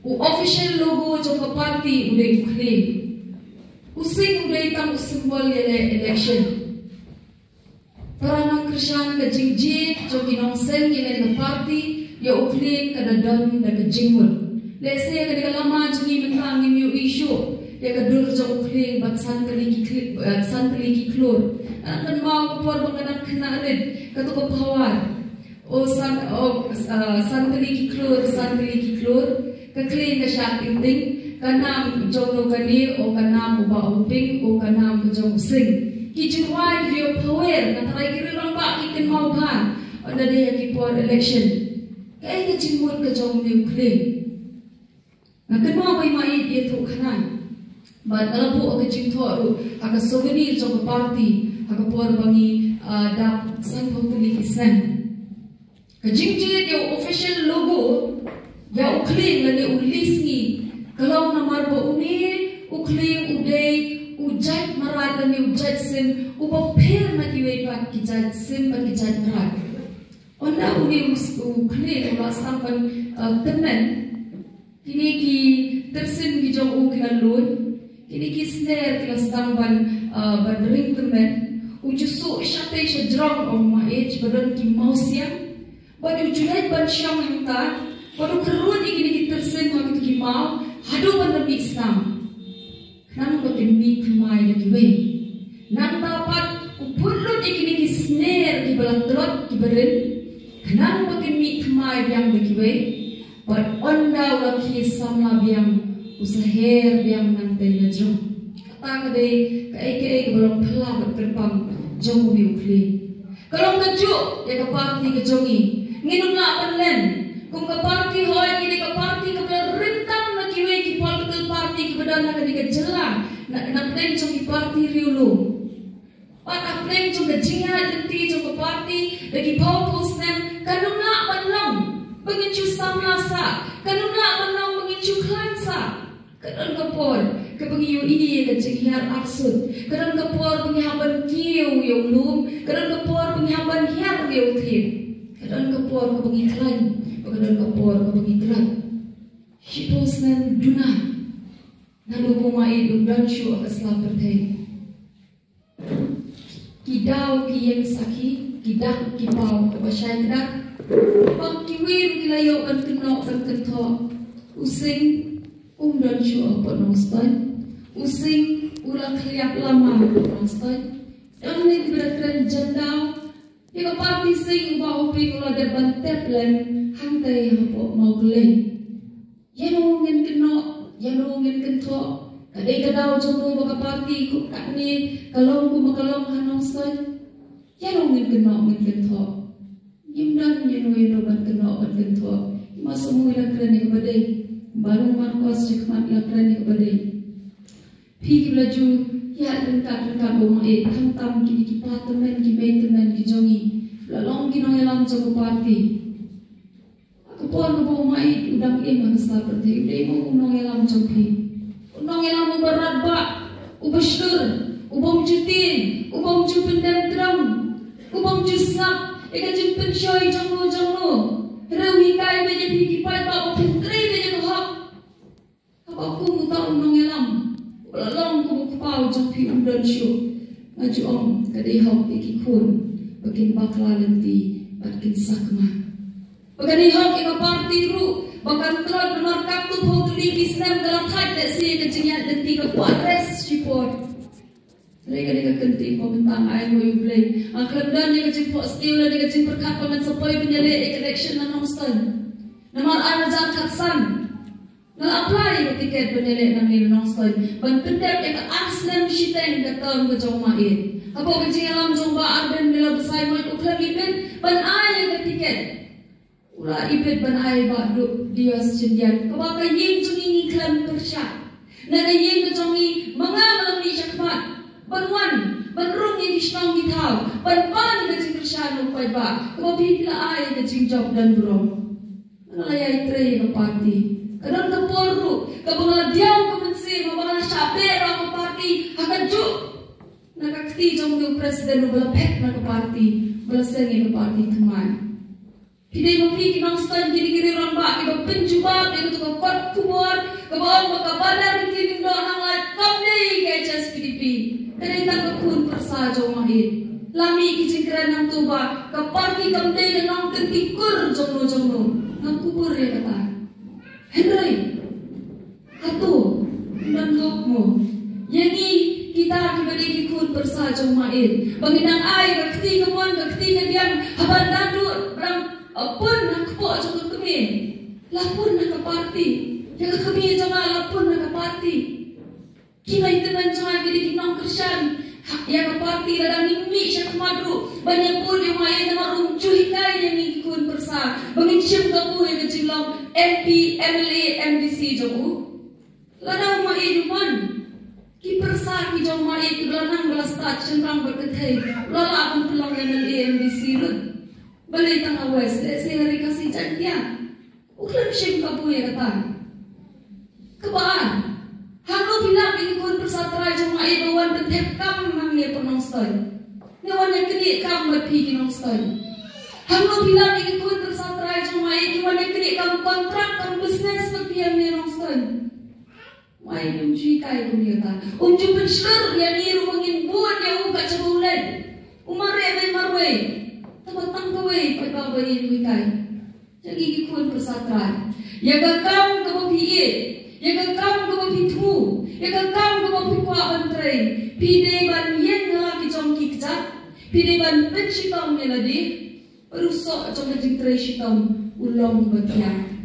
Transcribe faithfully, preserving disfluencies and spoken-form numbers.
U official logo jong ka party u dei u khlieng. U sing u dei tang u symbol ïaleh election. Para nongkyrshan, ka jingjied jong ki nongseng ïaleh ka party ïa u khlieng ka da don da ka jingmut. Lehse ka dei ka lama jong ngi mynta ngim ïohi shuh ïa ka dur jong u khlieng bad san tylli ki khli-, eh, san tylli ki khlur. Ngan kynmaw ka por ba nga dang khynnah rit, kato ka pawar. O san, o, ah, san tylli ki khlur, san tylli ki khlur. Ka khlieng ka shah ting ting. Ka nam jong no kane, o ka nam u Bah Hoping, o ka nam ka jong u Sing. Ki jingrwai ki riewphawer, ka tharai ki riewrangbah ki kynmaw bha. Ynda dei ha ki por election. Kaei ka jingmut ka jong une u khlieng? Nga kynmaw ba i Maieit i ïathuh khana. Bad nga la buh ka jingthoh ruh ha ka souvenir jong ka party ha ka por ba ngi, ah, dap sanphew tylli ki snem. Ka jingjied ïa u official logo ïa u khlieng lane u list ngi ka long namar ba une u khlieng u dei u jait mrad lane u jait sim uba pher na kiwei pat ki jait sim bad ki jait mrad. Ynda une u, u khlieng u la sdang ban, ah, tymmen, kine ki tyrsim ki jong u ki la luid, kine ki sner ki la sdang ban, ah, ban ring tymmen. U ju suh shatei shajrong, ong Maieit, ba don ki mawsiang. Bad u ju leit ban shong hangta, bad u kyrwoh ïa kine ki tyrsim ha kito ki maw haduh ban da mih snam. Khnang ba kin mih thymmai da kiwei. Nangta pat u put lut ïa kine ki sner kiba la tlot kiba rit, khnang ba kin mih thymmai biang da kiwei. Bad ynda u la khie samla biang, u sa her biang nangtei la jrong. Kata ka dei kaei kaei kaba long phylla bad kyrpang jong une u khlieng. Ka long kajuh ïa ka party ka jong ngi. Ngin ym lah ban len. Kum ka party hooid ngi dei ka party kaba la rim tam na kiwei ki political party kiba don ha kane ka jylla. Na, na pdeng jong ki party riewlum. Bad ha pdeng jong ka jingïaid lynti jong ka party da ki phew phew snem, kan ym lah ban long ba ngin shu samla sah. Kan ym lah ban long ba ngin shu khlaiñ sah. Ka don ka por kaba ngi ïohi ïa ka jinghiar arsut. Ka don ka por ba ngi hap ban kiew ïa u lum. Ka don ka por ba ngi hap ban hiar ïa u thied. Ka don ka por kaba ngi khlaiñ bad ka don ka por kaba ngi khlad. Shiphew snem duna naduh ba u Maieit um don shuh ha ka sla pyrthei. Ki daw ki ïeng sakhi, ki dak ki paw kaba shai kdar. Bad kiwei ruh ki la ïoh ban kynnoh ban kynthoh. U Sing um don shuh hapoh Nongstoiñ. U Sing u la khlieh lama hapoh Nongstoiñ. Don ne kiba da kren jan daw. Ïa ka party Sing u Bah Hoping u la dep ban tep lem hangtei hapoh Mawkylleiñ. Ïano ngin kynnoh, ïano ngin kynthoh? Ka dei ka daw jong no ba ka party kum katne ka long kum ba ka long ha Nongstoiñ? Ïano ngin kynnoh ngin kynthoh? Ngim don ïano ïano ban kynnoh ban kynthoh. Ki ma Samui la kren ïa kaba dei. Balang Marcos shakhmat la kren ïa kaba dei. Phi kiba la ju ïaid ryngkat ryngkat bad u Maieit, khamtam kine ki pa tymmen ki mei tymmen ki jong ngi, la long ki nongïalam jong ka party. Ka por kaba u Maieit u dang im ha ka sla pyrthei, u dei mo u nongïalam jong phi? U nongïalam uba radbah, uba shlur, u bym ju tieng, u bym ju pyndem tyrang, u bym ju sngap ïa ka jingpynshoi jong no jong no. Hynrei u hikai beit ïa phi ki paidbah ba phin trei beit ïa ka hok. Haba kum uta u nongïalam uba la long kum u kpa u jong phi um don shuh, nga ju ong ka dei hok ïa ki khun ba kin bakla lynti bad kin sakma. Ba ka dei hok ïa ka party ruh ba kan tlot namar katto phew tylli ki snem ka la thait lehse ïa ka jingïaid lynti, ka kwah rest shipor. Hynrei ka dei ka kynting ba mynta nga ai nguh ïa U Blei, nga khlem don ïa ka jingphohsniew lane ka jingpyrkhat ba ngan sa poi ban ïaleh ïa ka election na Nongstoiñ. Namar ar hajar khatsan nga la apply ïa ka tiket ban ïaleh nangne na Nongstoiñ ban pyndep ïa ka ar snem shiteng ka term ka jong u Maieit. Hapoh ka jingïalam jong u Bah Ardent Miller Basaiawmoit u khlem ibit ban ai ïa ka tiket. U la ibit ban ai Bah Dios Chyndiat, kaba ka ïing jong ngi ngi khlem pyrshah. Na ka ïing ka jong ngi ma nga ma la mih shakhmat ban wan ban rung ïa ki shnong ki thaw ban pan ka jingkyrshan u paidbah, kaba phi la ai ka jingjop don burom. Nga la ïai trei ïa ka party. Ka don ka por ruh kaba nga la diaw ka mynsiem haba nga la shah beh ïa ka party ha kajuh na ka kti jong u president uba la phet na ka party, ba la seng ïa ka party thymmai. Phi dei ma phi ki Nongstoiñ, ki dei ki riew rangbah kiba pynjubab ïa kata ka kot khubor. Ong ba ka Bandar Lyngdoh Nonglait kam dei ka H S P D P, ka dei tang ka khun pyrsa jong Maieit. La mih ki jingkren hangto ba ka party kam dei ka nongkynti kur jong no jong no. Ngam kubur ïa kata. Hynrei hato ym don hok mo ïa ngi kita kiba dei ki khun pyrsa jong Maieit ba ngin nang ai ka kti kamon, ka kti kadiang, haba la duh ba dang pun ha kpoh jong ka kmie, la pun ha ka party. Ïa ka kmie jong nga la pun ha ka party. Ki hynmen ki hynmen jong nga ki dei ki nongkyrshan ïa ka party. Lada ngim mih sha khmat ruh ban ïa bud ïa u Maieit, namar um ju hikai ïa ngi ki khun pyrsa ba ngin shim kabu ïa ka jinglong M P, M L A, M D C jong u. Lada u Maieit u mon, ki pyrsa ki jong u Maieit kiba la nang ba la stad shynrang bad kynthei, la lah ban pynlong M L A, M D C ruh. Balei tang ha West, lehse ha Ri Khasi Jaiñtia. U khlem shim kabu ïa kata. Kaba ar, hangno phi lap ïa ki khun pyrsa trai jong Maieit ba wan pynthep kam hangne ha Nongstoiñ, ne wan ïa knieh kam bad phi ki Nongstoiñ? Hangno phi lap ïa ki khun pyrsa trai jong Maieit ki wan ïa knieh kam kontrak, kam business bad phi hangne ha Nongstoiñ? Maieit um ju hikai kum ïa kata. Um ju pynshlur ïa ngi ruh ba ngin bud ïa u kat shaba u leit. U mareh bad marwei. Tangba tang kawei paidbah ba ïeit u hikai. Ïa ngi ki khun pyrsa trai, ïa ka kam kaba phi ïeit, ïa ka kam kaba phi thmu, ïa ka kam kaba phi kwah ban trei, phi dei ban ïeng ha la ki jong ki kjat. Phi dei ban pynshitom ïa lade. Bad u soh jong ka jingtrei shitom u long ba thiang.